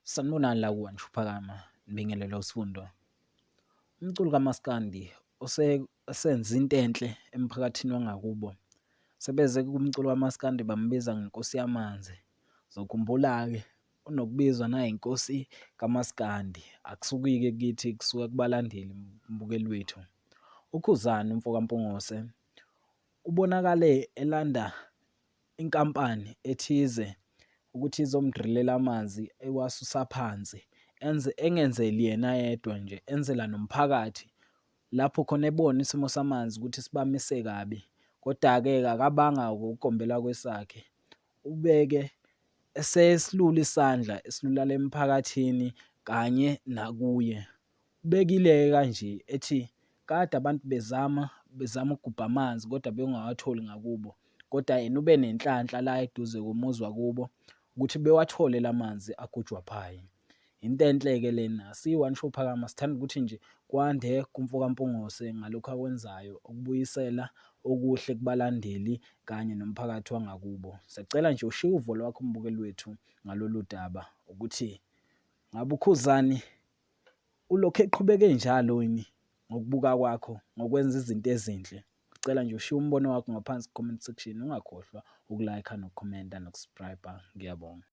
Sanibonani la ku-One Shuphakama, ngibingelele uSfundo. Umculi kaMaskandi osenze into enhle emphakathini wangakubo. Sebeze kumculo kaMaskandi bambiza ngenkosi yamanzi. Uzokhumbula-ke unokubizwa nayinkosi kaMaskandi. Akusuki-ke kithi kusuka kubalandeli mbukeli wethu. UKhuzani umfo kaMpungose ubonakale elanda inkampani ethize ukuthi izomdrilela amanzi ewasusa phansi enze engenzeli yena yedwa nje enzela nomphakathi lapho khona ebona isimo samanzi ukuthi sibamise kabi. Koda-ke akabanga ukugombela kwesakhe, ubeke esesilula isandla esilula emphakathini kanye nakuye. Ubekile-ke kanje ethi kade abantu bezama bezama ukugubha amanzi kodwa bengawatholi ngakubo, kodwa yena ube nenhlanhla la eduze komuzi wakubo ukuthi bewathole la manzi agujwa phayi. Into enhle-ke lena, siyi-One Show Phakama sithanda ukuthi nje kwande kumfo kaMpungose ngalokhu akwenzayo ukubuyisela okuhle kubalandeli kanye nomphakathi wangakubo. Siyacela nje ushiye uvo lwakho mbukeli wethu ngalolu daba ukuthi ngabe uKhuzani Ulokhu eqhubeke njalo yini ngokubuka kwakho ngokwenza izinto ezinhle? Ngicela nje ushiye umbono wakho ngaphansi ku-comment section, ungakhohlwa uku-like-a nokukhomenta noku-subscribe-a. Ngiyabonga.